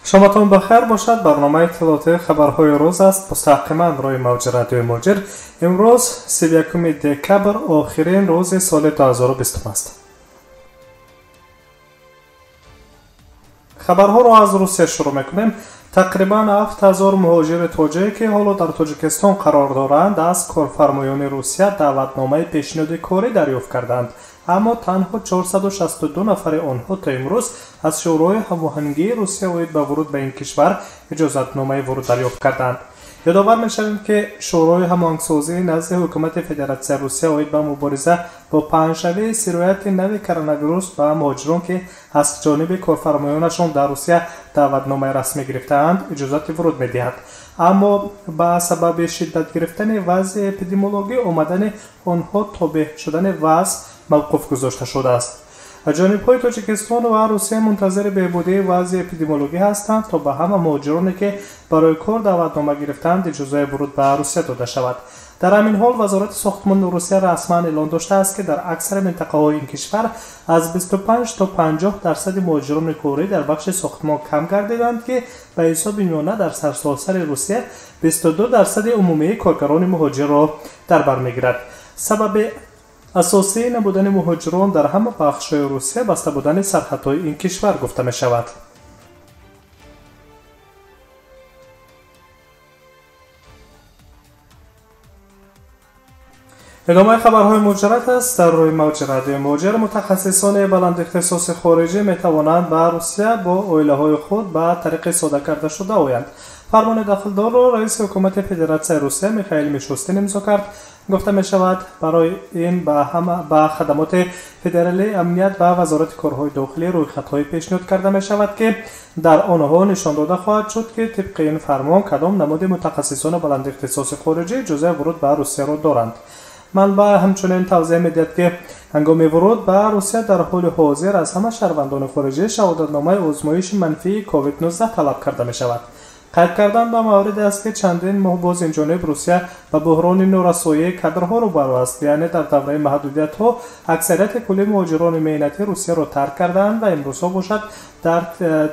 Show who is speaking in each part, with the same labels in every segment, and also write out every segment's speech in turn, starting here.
Speaker 1: Шоматон бахайр бошад. Барномаи иттилоотии хабарҳои рӯз аст. Мустақиман рӯи мавҷи радиои Муҳоҷир. Имрӯз 31 декабр, охирин рӯзи соли 2020 аст. Хабарҳоро аз Русия шурӯъ мекунем. Тақрибан 7000 муҳоҷири тоҷик, ки ҳоло дар Тоҷикистон қарор доранд, аз корфармоёни Русия даъватномаи пешниҳоди корӣ дарёфт карданд. Аммо танҳо 462 нафари онҳо то имрӯз аз Шӯрои ҳамоҳангии Русия оид ба вуруд ба ин кишвар иҷозатномаи вуруд дарёфт карданд. Ёдовар мешавем, ки Шӯрои ҳамоҳангсозии назди Ҳукумати Федератсияи Русия оид ба мубориза бо паҳншавии сирояти нави коронавирус ба муҳоҷирон, ки аз ҷониби корфармоёнашон дар Русия даъватномаи расмӣ гирифтаанд, иҷозати вуруд медиҳад. Аммо ба сабаби шиддат гирифтани вазъи эпидемиологӣ омадани онҳо тобеъ шудани вазъ мавқуф гузошта шудааст. Ҷонибҳои Тоҷикистон ва Русия мунтазири беҳбудии вазъи эпидемиологӣ ҳастанд, то ба ҳама муҳоҷироне, ки барои кор даъватнома гирифтаанд, иҷозаи вуруд ба Русия дода шавад. Дар ҳамин ҳол Вазорати сохтмони Русия расман эълон доштааст, ки дар аксари минтақаҳои ин кишвар аз 25 то 50% муҳоҷирони корӣ дар бахши сохтмон кам гардиданд, ки ба ҳисоби миёна дар сарсосари Русия 22% умумии коргарони муҳоҷирро дар бар мегирад. Сабаби асосии набудани муҳоҷирон дар ҳама бахшҳои Русия баста будани сарҳадҳои ин кишвар гуфта мешавад. Идомаи хабарҳои муҳоҷират аст. Дар рӯи мавҷи радиои Муҳоҷир мутахассисони баландихтисоси хориҷӣ метавонанд ба Русия бо оилаҳои худ ба тариқи сода карда шуда оянд. Фармони дахлдорро раиси ҳукумати Федератсияи Русия Михаил Мишустин имзо кард. Гуфта мешавад, барои ин ба хадамоти федералии амният ва Вазорати корҳои дохилӣ рӯйхатҳое пешниҳод карда мешавад, ки дар онҳо нишон дода хоҳад шуд, ки тибқи ин фармон кадом намуди мутахассисони баландихтисоси хориҷӣ иҷозаи вуруд ба Русияро доранд. Манбаъ ҳамчунин тавзеҳ медиҳад, ки ҳангоми вуруд ба Русия дар ҳоли ҳозир аз ҳама шаҳрвандони хориҷӣ шаҳодатномаи озмоиши манфии COVID-19 талаб карда мешавад. Қайд кардан ба мавриде аст, ки чандин моҳ боз инҷониб Русия ба буҳрони норасоии кадрҳо рӯбарӯ аст. Яъне дар давраи маҳдудиятҳо аксарияти кулли муҳоҷирони меҳнатӣ Русияро тарк кардаанд ва имрӯзҳо бошад, дар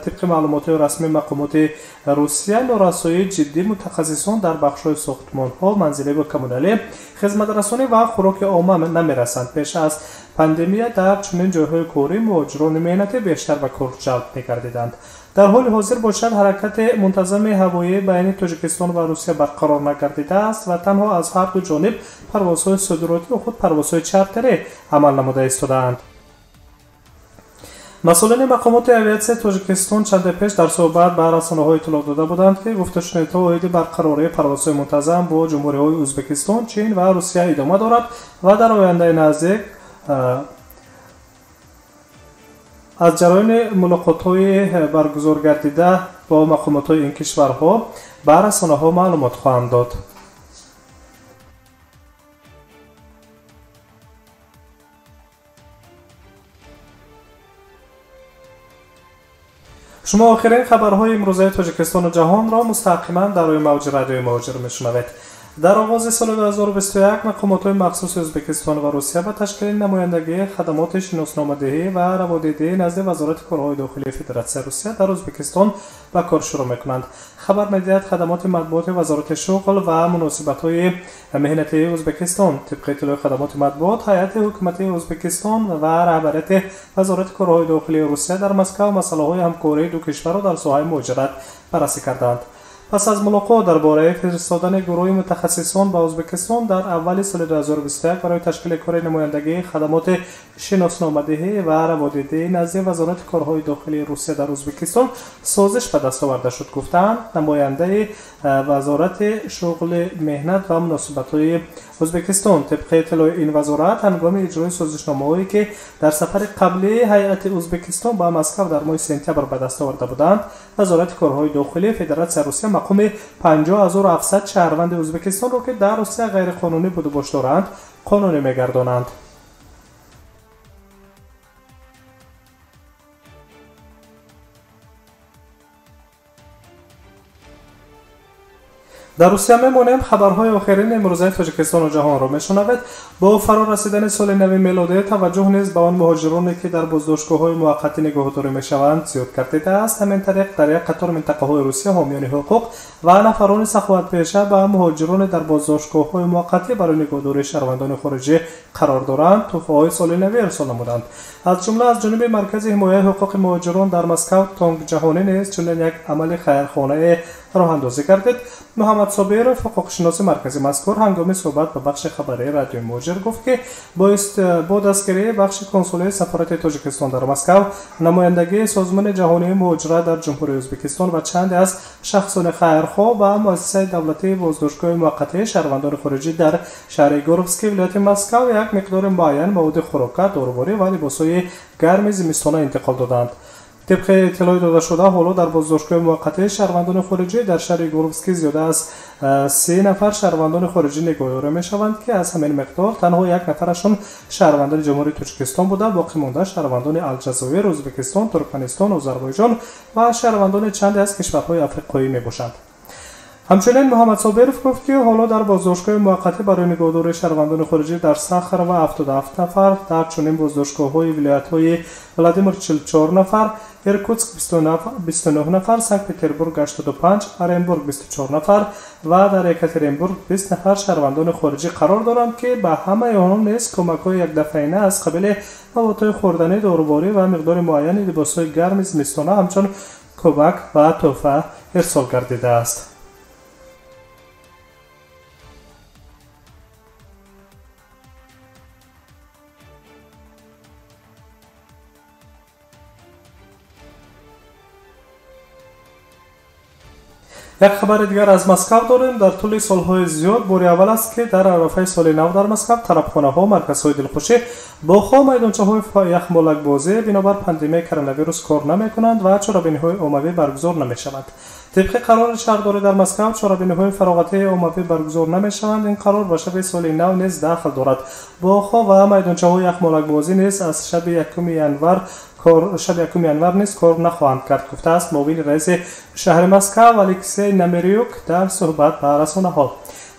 Speaker 1: тибқи маълумоти расмии мақомоти Русия норасоии ҷиддии мутахассисон дар бахшҳои сохтмонҳо, манзилӣ ва коммуналӣ, хизматрасонӣ ва хӯроки омма намерасанд. Пеш аз пандемия дар чунин ҷойҳои корӣ муҳоҷирони меҳнатӣ бештар ба кор ҷалб мегардиданд. Дар ҳоли ҳозир бошад, ҳаракати мунтазами ҳавоӣ байни Тоҷикистон ва Русия барқарор нагардидааст ва танҳо аз ҳар ду ҷониб парвозҳои содиротӣ ва худ парвозҳои чартерӣ амал намуда истодаанд. Масъулини мақомоти авиатсияи Тоҷикистон чанде пеш дар суҳбат ба расонаҳо иттилоъ дода буданд, ки гуфташунидҳо оиди барқарории парвозҳои мунтазам бо ҷумҳуриҳои Ӯзбекистон, Чин ва Русия идома дорад ва дар ояндаи наздик аз ҷараёни мулоқотҳои баргузор гардида бо мақомотҳои ин кишварҳо ба расонаҳо маълумот хоҳанд дод. Шумо охирин хабарҳои имрӯзаи Тоҷикистону ҷаҳонро мустақиман дар рӯи мавҷи радиои Муҳоҷир мешунавед. Дар оғози соли 2021 мақомотҳои махсуси Ӯзбекистон ва Русия ба ташкили намояндагии хадамоти шиносномадиҳӣ ва раводидӣ назди Вазорати корҳои дохилии Федератсияи Русия дар Ӯзбекистон ба кор шурӯъ мекунанд. Хабар медиҳад хадамоти матбуоти Вазорати шуғл ва муносибатҳои меҳнатии Ӯзбекистон. Тибқи иттилои хадамоти матбуот, ҳайати ҳукуматии Ӯзбекистон ва раҳбарияти Вазорати корҳои дохилии Русия дар Москав масъалаҳои ҳамкории ду кишварро дар соҳаи муҳоҷират баррасӣ карданд. Пас аз мулоқот дар бораи фиристодани гурӯҳи мутахассисон ба Ӯзбекистон дар аввали соли 2021 барои ташкили кори намояндагии хадамоти шиносномадиҳӣ ва раводидӣ назди Вазорати корҳои дохилии Русия дар Ӯзбекистон созиш ба даст оварда шуд, гуфтаанд намояндаи Вазорати шуғли меҳнат ва муносибатҳои Ӯзбекистон. Тибқи иттилои ин вазорат, ҳангоми иҷрои созишномаҳое, ки дар сафари қаблии ҳайати Ӯзбекистон ба Москав дар моҳи сентябр ба даст оварда буданд, Вазорати корҳои дохилии Федератсияи Русия мақоми 50700 шаҳрванди Ӯзбекистонро, ки дар Русия ғайриқонунӣ будубош доранд, қонунӣ мегардонанд. Дар Русия мемонем. Хабарҳои охирини имрӯзаи Тоҷикистону ҷаҳонро мешунавед. Бо фаро расидани соли нави мелодӣ таваҷҷӯҳ низ ба он муҳоҷироне, ки дар боздоштгоҳҳои муваққатӣ нигоҳдорӣ мешаванд, зиёд гардидааст. Ҳамин тариқ дар як қатор минтақаҳои Русия ҳомиёни ҳуқуқ ва нафарони саховатпеша ба муҳоҷироне дар боздоштгоҳҳои муваққатӣ барои нигоҳдории шаҳрвандони хориҷӣ қарор доранд, тӯҳфаҳои соли навӣ ирсол намуданд. Аз ҷумла аз ҷониби Маркази ҳимояи ҳуқуқи муҳоҷирон дар Москав Тонгҷаҳонӣ низ чунин як амали хайрхонае роҳандозӣ гардид. Муҳаммад Собиров, ҳуқуқшиноси маркази мазкур, ҳангоми суҳбат ба бахши хабарии радиои Муҳоҷир гуфт, ки бо дастгирии бахши консулии сафорати Тоҷикистон дар Москав, намояндагии Созмони ҷаҳонии муҳоҷират дар Ҷумҳурии Ӯзбекистон ва чанде аз шахсони хайрхоҳ ба муассисаи давлатии боздоштгоҳи муваққатии шаҳрвандони хориҷӣ дар шаҳри Егоровский вилояти Москав як миқдори муайян маводи хӯрока, доруворӣ ва либосҳои гарми зимистона интиқол доданд. Тибқи иттилои додашуда, ҳоло дар боздоштгоҳи муваққатии шаҳрвандони хориҷӣ дар шаҳри Егоровский зиёда аз 30 нафар шаҳрвандони хориҷӣ нигоҳдорӣ мешаванд, ки аз ҳамин миқдор танҳо як нафарашон шаҳрвандони Ҷумҳурии Тоҷикистон буда, боқӣ монда шаҳрвандони Алҷазоир, Ӯзбекистон, Туркманистон, Озарбойҷон ва шаҳрвандони чанде аз кишварҳои африқоӣ мебошанд. Ҳамчунин Муҳаммад Собиров гуфт, ки ҳоло дар боздоштгоҳи муваққатӣ барои нигоҳдории шаҳрвандони хориҷӣ дар Сахарова 77 нафар, дар чунин боздоштгоҳҳои вилоятҳои Владимир 44 нафар, Иркутск 29 нафар, Санкт-Петербург 85, Оренбург 24 нафар ва дар Екатеринбург 20 нафар шаҳрвандони хориҷӣ қарор доранд, ки ба ҳамаи онҳо низ кӯмакҳои якдафъаина аз қабили маводҳои хӯрданӣ, доруворӣ ва миқдори муайяни либосҳои гарми зимистона ҳамчун кӯмак ва тӯҳфа ирсол гардидааст. Як хабари дигар аз Москав дорем. Дар тӯли солҳои зиёд бори аввал аст, ки дар арафаи соли нав дар Москав тарабхонаҳо, марказҳои дилхушӣ, боғҳо, майдончаҳои яхмолакбозӣ бинобар пандемияи коронавирус кор намекунанд ва чорабиниҳои оммавӣ баргузор намешаванд. Тибқи қарори шаҳрдорӣ дар Москав чорабиниҳои фароғатии оммавӣ баргузор намешаванд. Ин қарор ба шаби соли нав низ дахл дорад. Боғҳо ва майдончаҳои яхмолакбозӣ низ аз шаби 1 январ низ кор нахоҳанд кард, гуфтааст муовини раиси шаҳри Москав Алексей Намерюк дар суҳбат ба расонаҳо.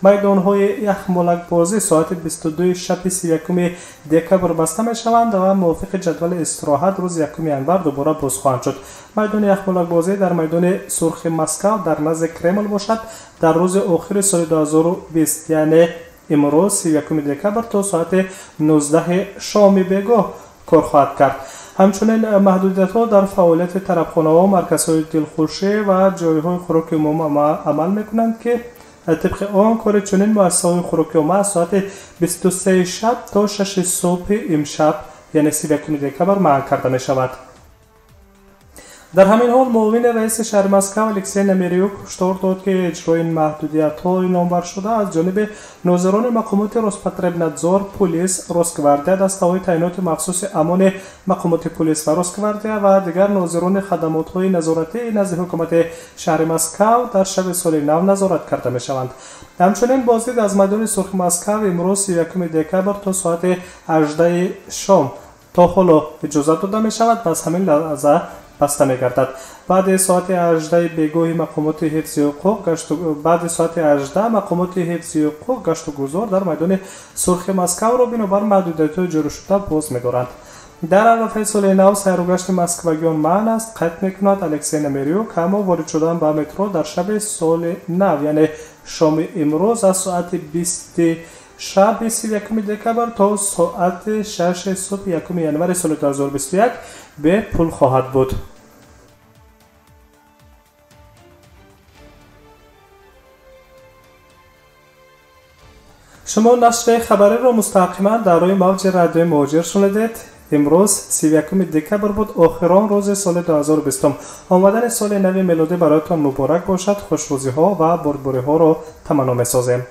Speaker 1: Майдонҳои яхмолакбозӣ соати 22 шаби 31 декабр баста мешаванд ва мувофиқи ҷадвали истироҳат рӯзи 1 январ дубора боз хоҳанд шуд. Майдони яхмолакбозӣ дар майдони Сурхи Москав дар назди Кремл бошад. Дар рӯзи охири соли 2020, яъне имрӯз 31 декабр то соати 19 шоми бегоҳ кор хоҳад кард. Ҳамчунин маҳдудиятҳо дар фаъолияти тарабхонаҳо, марказҳои дилхушӣ ва ҷойҳои хӯроки умум амал мекунанд, ки тибқи он кори чунин муассисаҳои хӯроки умма аз соати 23 шаб то 6 субҳи имшаб, яъне 31 декабр манъ карда мешавад. Дар ҳамин ҳол муовини раиси шаҳри Москав Алексей Намерюк ҳушдор дод, ки иҷрои маҳдудиятҳои номбаршуда аз ҷониби нозирони мақомоти Роспотребнадзор, пулис, Росгвардия, дастаҳои таъиноти махсуси амони мақомоти пулис ва Росгвардия ва дигар нозирони хадамотҳои назоратии назди ҳукумати шаҳри Москав дар шаби соли нав назорат карда мешаванд. Ҳамчунин боздид аз майдони Сурхи Москав имрӯз 31 декабр то соати 18 шом то ҳоло иҷозат дода мешавад ва аз ҳамин лаҳза баста мегардад. Баъди соати 18 бегоҳи мақомоти ҳифзи ҳуқуқ баъди соати 18 мақомоти ҳифзи ҳуқуқ гаштугузор дар майдони Сурхи Москавро бинобар маҳдудиятҳои ҷорӣшуда боз медоранд. Дар арафаи соли нав сайругашти москвагиён манъ аст, қайд мекунад Алексей Намерюк, аммо ворид шудан ба метро дар шаби соли нав, яъне шоми имрӯз аз соати 20 шаби 31 декабр то соати 6 субҳи 1 январи соли 2021 бепул хоҳад буд. Шумо нашри хабариро мустақиман дар рӯи мавҷи радиои Муҳоҷир шунидед. Имрӯз 31 декабр буд, охирон рӯзи соли 2020. Омадани соли нави мелодӣ бароятон муборак бошад. Хушрӯзиҳо ва бурдбориҳоро таманно месозем.